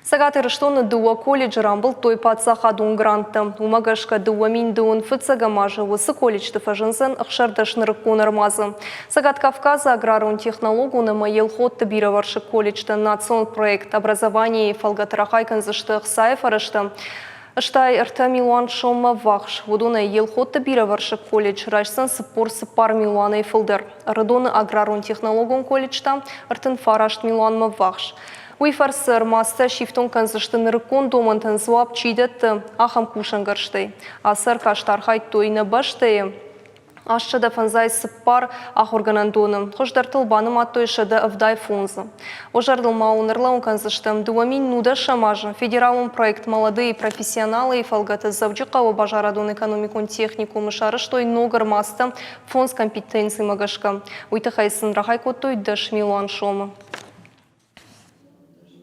Цӕгат Ирыстоны дыууӕ колледжы рамбылдтой паддзахадон гранттӕ. Уымӕ гӕсгӕ 2000 фыццӕгӕм азы уыцы колледжты фӕзындзӕн 16 нырыккон ӕрмадзы. Цӕгат Кавказы аграрон-технологон ӕмӕ Елхотты бирӕвӕрсыг колледжтӕ национ проект «Образование»-йы фӕлгӕты рахай кӕндзысты ӕхцайы фӕрӕзтӕ 83 милуан соммӕ ввахс. Уыдонӕй Елхотты бирӕвӕрсыг колледж райсдзӕн 44 милуанӕй фылдӕр. Ӕрыдоны аграрон-технологон колледж та 39 милуанмӕ ввахс. Уый фӕрцы ӕрмадзтӕ сифтонг кӕндзысты нырыккон домӕнтӕн дзуапп чи дӕтты, ахӕм кусӕнгӕрзтӕй. Ацы ӕркаст архайдтой нӕ бӕстӕйы 854 ахуыргӕнӕндоны, хуыздӕртыл банымадтой 175-ы. Уӕ зӕрдыл ма уын ӕрлӕууын кӕндзыстӕм, 2010 азы федералон проект «Молодые профессионалы»-йы фӕлгӕты Дзӕуджыхъӕуы базарадон-экономикон техникумы сарӕзтой ног ӕрмадзтӕ фондз компетенцимӕ гӕсгӕ. Уый тыххӕй сын рахай кодтой 10 милуан сомы.